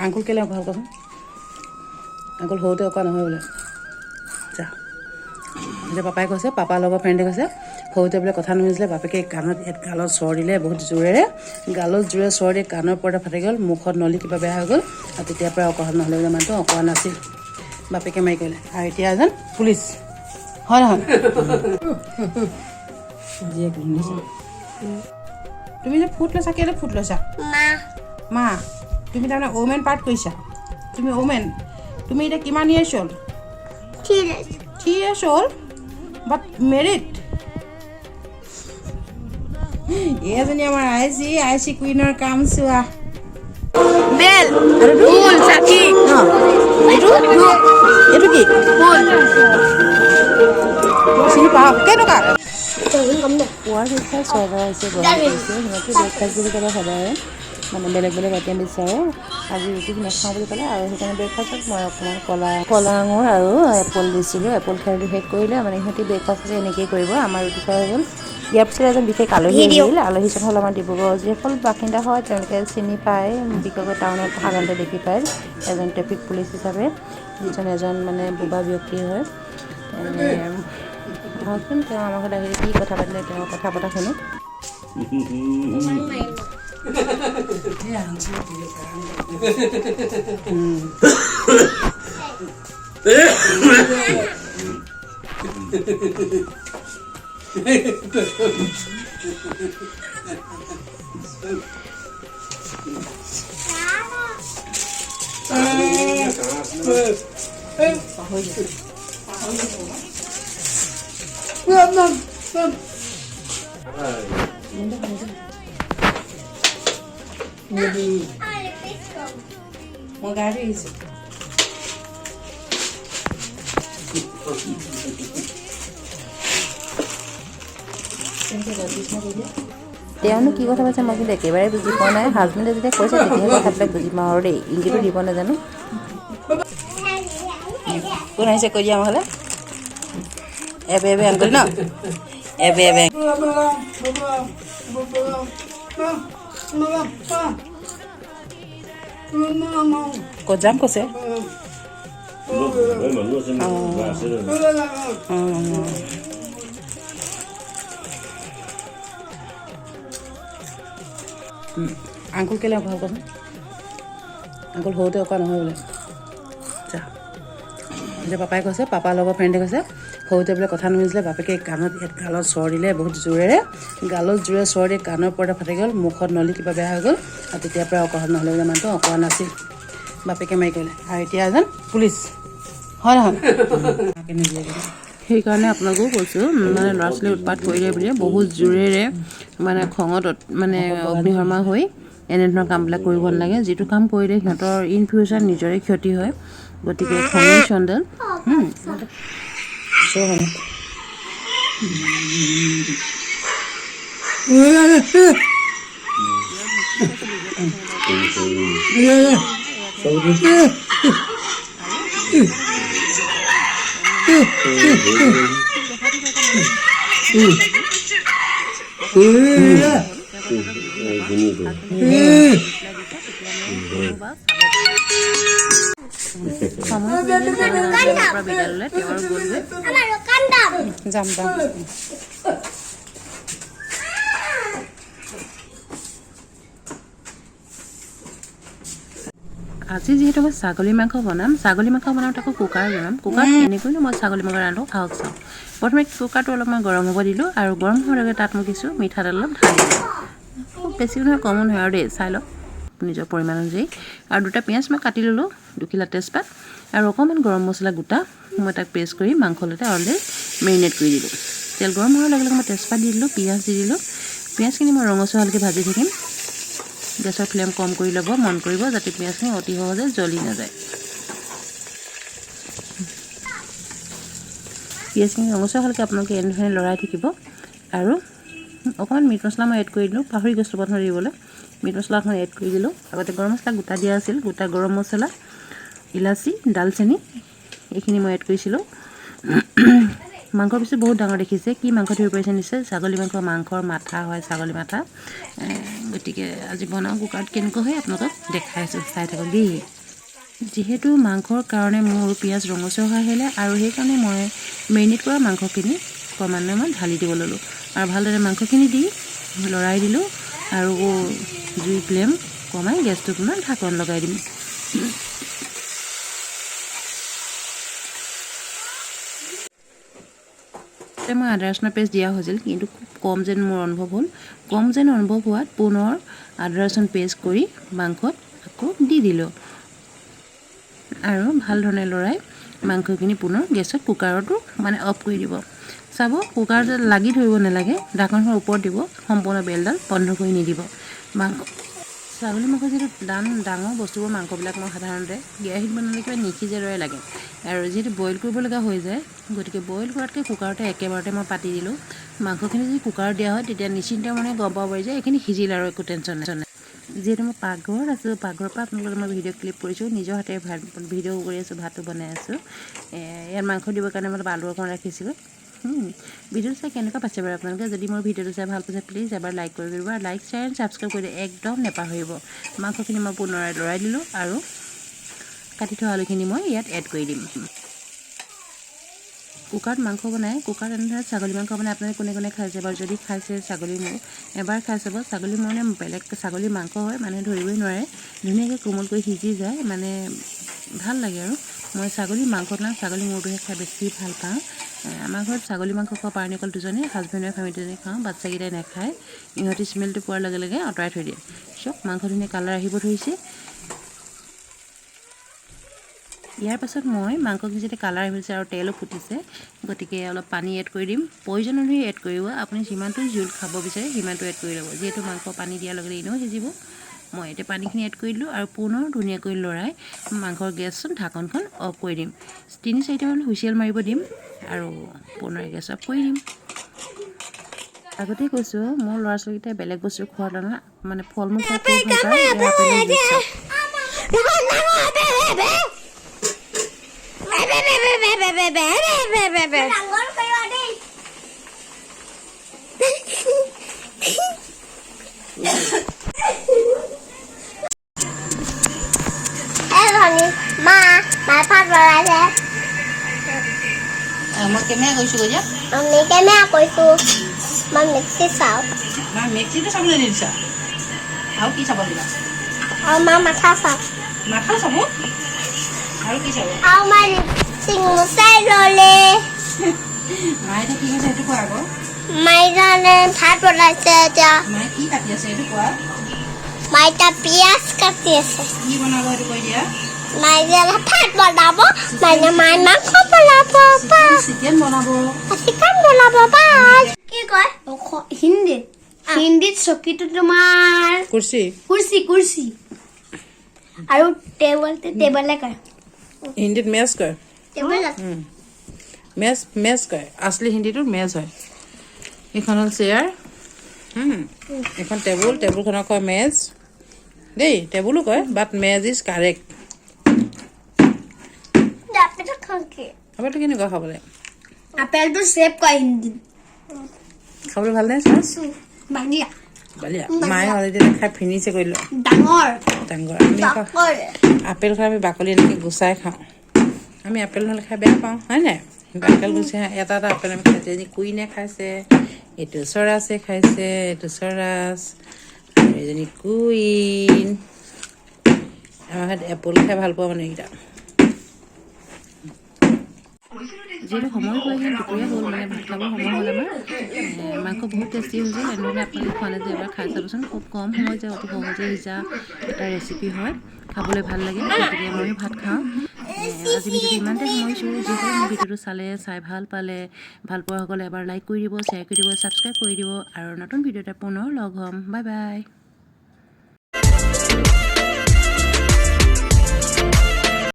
Uncle কেলৈ ভাল কচোন? আংকুল সৰুতে অকৰা নহয় বোলে। যা, এতিয়া পাপাই কৈছে, পাপাৰ লগৰ ফ্ৰেণ্ডে কৈছে, সৰুতে বোলে কথা নুশুনিছিলে, বাপেকে কাণত ইয়াত গালত চৰ দিলে বহুত জোৰেৰে। গালত জোৰে চৰ দি কাণৰ পৰ্দা ফাটি গ'ল, মুখত নলী কিবা বেয়া হৈ গ'ল আৰু তেতিয়াৰ পৰা অকৰা নহ'লে বোলে। মানুহটো অকৰা নাছিল, বাপেকে মাৰি কৰিলে আৰু এতিয়া এজন পুলিচ হয় নহয়। জীয়েক শুনিছে। তুমি যে ফুট লৈছা, কেলৈ ফুট লৈছা? মা, তুমি তাৰমানে ওমেন পাৰ্ট কৰিছা। তুমি ওমেন। তুমি এতিয়া কিমান ইয়াৰ্ছ হ'ল? 3 years old but married. এইজনী আমাৰ আইচি, আইচি কুইনৰ কাম চোৱা। বেল। আৰু এইটো? ফুল, চাকি। অঁ, এইটো, এইটো কি? ফুল। চিনি পাওঁ? কেনেকুৱা পুৱাৰ ব্ৰেকফাষ্ট সদায় হৈছে গৰম কৰিছে। সিহঁতি ব্ৰেকফাষ্ট বুলি ক'লে সদায় মানে বেলেগ বেলেগ আইটেম বিচাৰে। আজি ৰুটি নাখাওঁ বুলি ক'লে আৰু সেইকাৰণে ব্ৰেকফাষ্টত মই অকণমান কলা আঙুৰ আৰু এপল দিছিলোঁ। এপল খাই শেষ কৰিলে। মানে সিহঁতি ব্ৰেকফাষ্ট এনেকেই কৰিব। আমাৰ ৰুটি খোৱা হৈ গ'ল। ইয়াৰ পিছত এজন বিশেষ আলহী আহিল। আলহীজন হ'ল আমাৰ ডিব্ৰুগড়ৰ যিসকল বাসিন্দা হয়, তেওঁলোকে চিনি পায়। বিশেষকৈ টাউনত সাধাৰণতে দেখি পায় এজন ট্ৰেফিক পুলিচ হিচাপে, যিজন এজন মানে বোবা ব্যক্তি হয়। আহকচোন, তেওঁ আমাৰ ঘৰত আহিলে কি কথা পাতিলে, তেওঁ কথা পতা শুনো। মই গা ধুই আহিছোঁ। তেওঁনো কি কথা কৈছে, মই কিন্তু একেবাৰে বুজি পোৱা নাই। হাজবেণ্ডে যেতিয়া কৈছে, তেতিয়াহে কথাবিলাক বুজি পাওঁ আৰু দেই। ইংগিতো দিব নাজানো। কোন আহিছে কৈ দিয়া আমাৰ ঘৰলৈ। এবে এবে আংকুল ন, এবে এবে। ক'ত যাম কৈছে? অঁ, আংকুল কেলৈ ভাল কচোন? আংকুল সৰুতে অকৰা নহয় বোলে। যা, এতিয়া পাপাই কৈছে, পাপাৰ লগৰ ফ্ৰেণ্ডে কৈছে, সৰুতে বোলে কথা নুশুনিছিলে, বাপেকে কাণত ইয়াত গালত চৰ দিলে বহুত জোৰেৰে। গালত জোৰে চৰ দি কাণৰ পৰ্দা ফাটি গ'ল, মুখত নলী কিবা বেয়া হৈ গ'ল আৰু তেতিয়াৰ পৰা অকৰা নহ'লে বোলে। মানুহটো অকৰা নাছিল, বাপেকে মাৰি কৰিলে আৰু এতিয়া এজন পুলিচ হয় নহয়। সেইকাৰণে আপোনালোকেও কৈছোঁ, মানে ল'ৰা ছোৱালী উৎপাত কৰিলে বুলিয়ে বহুত জোৰেৰে মানে খঙত মানে অগ্নিশৰ্মা হৈ এনেধৰণৰ কামবিলাক কৰিব নালাগে, যিটো কাম কৰিলে সিহঁতৰ ইন ফিউচাৰ নিজৰে ক্ষতি হয়। গতিকে খঙেই চণ্ডাল। সময় পৰা বিদ্যালয়লৈ তেওঁ আৰু গ'লগৈ। যাম যাম। আজি যিহেতু মই ছাগলী মাংস বনাম, ছাগলী মাংস বনাওঁতে আকৌ কুকাৰত বনাম। কুকাৰত কেনেকৈনো মই ছাগলী মাংস ৰান্ধোঁ, আহক চাওঁ। প্ৰথমে কুকাৰটো অলপমান গৰম হ'ব দিলোঁ আৰু গৰম হোৱাৰ লগে তাত মই কিছু মিঠাতেল অলপ ঢালি দিলোঁ। খুব বেছিও নহয়, কমো নহয় আৰু দেই, চাই লওক নিজৰ পৰিমাণ অনুযায়ী। আৰু দুটা পিঁয়াজ মই কাটি ল'লোঁ, দুখিলা তেজপাত আৰু অকণমান গৰম মছলা গোটা মই তাক পেষ্ট কৰি মাংসলৈতে অলৰেডি মেৰিনেট কৰি দিলোঁ। তেল গৰম হোৱাৰ লগে লগে মই তেজপাত দি দিলোঁ, পিঁয়াজ দি দিলোঁ। পিঁয়াজখিনি মই ৰঙচুৱালৈকে ভাজি থাকিম। গেছৰ ফ্লেম কম কৰি ল'ব, মন কৰিব যাতে পিঁয়াজখিনি অতি সহজে জ্বলি নাযায়। পিঁয়াজখিনি ৰঙচুৱা হোৱালৈকে আপোনালোকে এনেধৰণে লৰাই থাকিব। আৰু অকণমান মিট মছলা মই এড কৰি দিলোঁ। পাহৰি গৈছিলোঁ প্ৰথমে দিবলৈ। মিট মছলা অকণমান এড কৰি দিলোঁ। আগতে গৰম মছলা গোটা দিয়া আছিল। গোটা গৰম মছলা, ইলাচি, ডালচেনি এইখিনি মই এড কৰিছিলোঁ। মাংসৰ পিছত বহুত ডাঙৰ দেখিছে। কি মাংস ধৰিব পাৰিছে নিশ্চয়? ছাগলী মাংস, মাংসৰ মাথা হয়, ছাগলী মাথা। গতিকে আজি বনাওঁ কুকাৰত, কেনেকুৱা হয় আপোনালোকক দেখাই আছোঁ, চাই থাকক দেই। যিহেতু মাংসৰ কাৰণে মোৰ পিঁয়াজ ৰঙচুৱা হৈ আহিলে আৰু সেইকাৰণে মই মেৰিনেট কৰা মাংসখিনি ক্ৰমান্বয়ে মই ঢালি দিব ল'লোঁ আৰু ভালদৰে মাংসখিনি দি লৰাই দিলোঁ আৰু জুই ফ্লেম কমাই গেছটো পুনৰ ঢাকন লগাই দিম। মই আদা ৰচুনৰ পেষ্ট দিয়া হৈছিল, কিন্তু খুব কম যেন মোৰ অনুভৱ হ'ল। কম যেন অনুভৱ হোৱাত পুনৰ আদা ৰচুন পেষ্ট কৰি মাংসত আকৌ দি দিলোঁ আৰু ভাল ধৰণে লৰাই মাংসখিনি পুনৰ গেছত কুকাৰতো মানে অফ কৰি দিব। চাব, কুকাৰত লাগি ধৰিব নালাগে। ঢাকনখনৰ ওপৰত দিব, সম্পূৰ্ণ বেলডাল বন্ধ কৰি নিদিব। মাংস, ছাগলী মাংস যিহেতু ডাঙৰ বস্তুবোৰ, মাংসবিলাক মই সাধাৰণতে কেৰাহীত বনালে কিবা নিসিজে দৰে লাগে আৰু যিহেতু বইল কৰিব লগা হৈ যায়, গতিকে বইল কৰাতকৈ কুকাৰতে একেবাৰতে মই পাতি দিলোঁ। মাংসখিনি যদি কুকাৰত দিয়া হয়, তেতিয়া নিশ্চিন্ত মনে গম পাব পাৰি যে এইখিনি সিজিল আৰু একো টেনশ্যন নাই। যিহেতু মই পাকঘৰত আছোঁ, পাকঘৰৰ পৰা আপোনালোকক মই ভিডিঅ' ক্লিপ কৰিছোঁ। নিজৰ হাতেৰে ভাত ভিডিঅ' কৰি আছোঁ, ভাতো বনাই আছোঁ। ইয়াত মাংস দিবৰ কাৰণে মই অলপ আলু অকণ ৰাখিছিলোঁ। ভিডিঅ'টো চাই কেনেকুৱা পাইছে বাৰু আপোনালোকে? যদি মোৰ ভিডিঅ'টো চাই ভাল পাইছে, প্লিজ এবাৰ লাইক কৰি দিব আৰু লাইক, শ্বেয়াৰ এণ্ড ছাবস্ক্ৰাইব কৰি একদম নেপাহৰিব। মাংসখিনি মই পুনৰাই লৰাই দিলোঁ আৰু কাটি থোৱা আলুখিনি মই ইয়াত এড কৰি দিম। কুকাৰত মাংস বনাই, কুকাৰত এনেধৰণে ছাগলী মাংস বনাই আপোনালোকে কোনে কোনে খাইছে বাৰু? যদি খাইছে, ছাগলী মূৰ এবাৰ খাই চাব। ছাগলী মূৰ মানে বেলেগ ছাগলীৰ মাংস হয়, মানুহে ধৰিবই নোৱাৰে। ধুনীয়াকৈ কোমলকৈ সিজি যায়, মানে ভাল লাগে। আৰু মই ছাগলী মাংসত না ছাগলী মূৰটোহে খাই বেছি ভাল পাওঁ। আমাৰ ঘৰত ছাগলী মাংস খোৱা প্ৰাণী অকল দুজনেই, হাজবেণ্ড ৱাইফ, আমি দুজনে খাওঁ। বাচ্ছাকেইটাই নাখায়, ইহঁতি স্মেলটো পোৱাৰ লগে লগে আঁতৰাই থৈ দিয়ে। চব মাংস ধুনীয়া কালাৰ আহিব ধৰিছে। ইয়াৰ পাছত মই মাংসখিনি যেতিয়া কালাৰ আহিছে আৰু তেলো ফুটিছে, গতিকে অলপ পানী এড কৰি দিম। প্ৰয়োজন অনুসৰি এড কৰিব। আপুনি যিমানটো জোল খাব বিচাৰে, সিমানটো এড কৰি ল'ব। যিহেতু মাংস পানী দিয়াৰ লগে লগে এনেও সিজিব। মই এতিয়া পানীখিনি এড কৰি দিলোঁ আৰু পুনৰ ধুনীয়াকৈ লৰাই মাংসৰ গেছখন ঢাকনখন অফ কৰি দিম। তিনি চাৰিটামান হুইচেল মাৰিব দিম আৰু পুনৰ গেছ অফ কৰি দিম। আগতেই কৈছোঁ, মোৰ ল'ৰা ছোৱালীকেইটাই বেলেগ বস্তু খোৱা নহয়, মানে ফল মূল খাই খুব ভাল পায়। এই আপেলৰ জুচ চাওক। ডাঙৰ কৰিবা দেই। এই ভনী, মা মাই ভাত বনাইছে। মই কেমেৰা কৰিছোঁ গৈ। আমি কেমেৰা কৰিছো। মই মিক্সি চাওঁ। মা মিক্সিটো চাবলৈ নিদিছা, আৰু কি চাব দিবা? আৰু মা মাথা চাওঁ। মাথা চাব আৰু কি চাব? আৰু মা লিপষ্টিক মুচাই ল'লে। মায়ে এতিয়া কি কৈছে সেইটো কোৱা আকৌ। মায়ে জানে ভাত বনাইছে এতিয়া। মায়ে কি কাটি আছে সেইটো কোৱা। মায়ে এতিয়া পিঁয়াজ কাটি আছে। কি বনাব সেইটো কৈ দিয়া। মায়ে যে ভাত বনাব, মানে মায়ে মাংস বনাব বা। চিকেন বনাব। চিকেন বনাব বা কি কয়? হিন্দীত, হিন্দীত চকীটো তোমাৰ কুৰ্চি। কুৰ্চি, কুৰ্চি। আৰু টেবুল, টেবুলে কয়। হিন্দীত মেজ কয়। টেবুল। মেজ, মেজ কয়। আচলি হিন্দীটো মেজ হয়। এইখন হ'ল চেয়াৰ, এইখন টেবুল। টেবুলখনক কয় মেজ দেই। টেবুলো কয়, বাট মেজ is correct. আপেলটো খাওঁ কি? আপেলটো কেনেকুৱা খাবলৈ? আপেলটো চেপ কয় হিন্দীত। খাবলৈ ভালনে চাচ? বাগিয়া। বালিয়া। মায়ে অলৰেডি খাই ফিনিছে কৰি দিলোঁ। ডাঙৰ। ডাঙৰ। আমি আকৌ আপেল খাই আমি বাকলি এনেকৈ গুচাই খাওঁ। আমি আপেল নহ'লে খাই বেয়া পাওঁ, হয় নাই? আপেল গুচাই এটা এটা আপেল আমি খাইছে। এজনী কুইনে খাইছে, এইটো চৰাছে খাইছে, এইটো চৰাচ আৰু এজনী কুইন। আমাৰ ঘৰত এপল খাই ভাল পোৱা মানুহকেইটা। যিহেতু সময় হৈ আহিল, দুপৰীয়া হ'ল, মানে ভাত খাবৰ সময় হ'ল আমাৰ। মাংস বহুত টেষ্টি হৈছিল। এনেধৰণে আপোনালোকে খোৱা নাই যে এবাৰ খাই চাবচোন। খুব কম সময় যে অতি সহজে সিজা এটা ৰেচিপি হয়, খাবলৈ ভাল লাগে। গতিকে ময়ো ভাত খাওঁ। আজি ভিডিঅ'টো ইমানতে সামৰিছোঁ। যিসকলে মোৰ ভিডিঅ'টো চালে, চাই ভাল পালে, ভাল পোৱাসকলে এবাৰ লাইক কৰি দিব, শ্বেয়াৰ কৰি দিব, ছাবস্ক্ৰাইব কৰি দিব আৰু নতুন ভিডিঅ' এটা পুনৰ লগ হ'ম। Bye bye.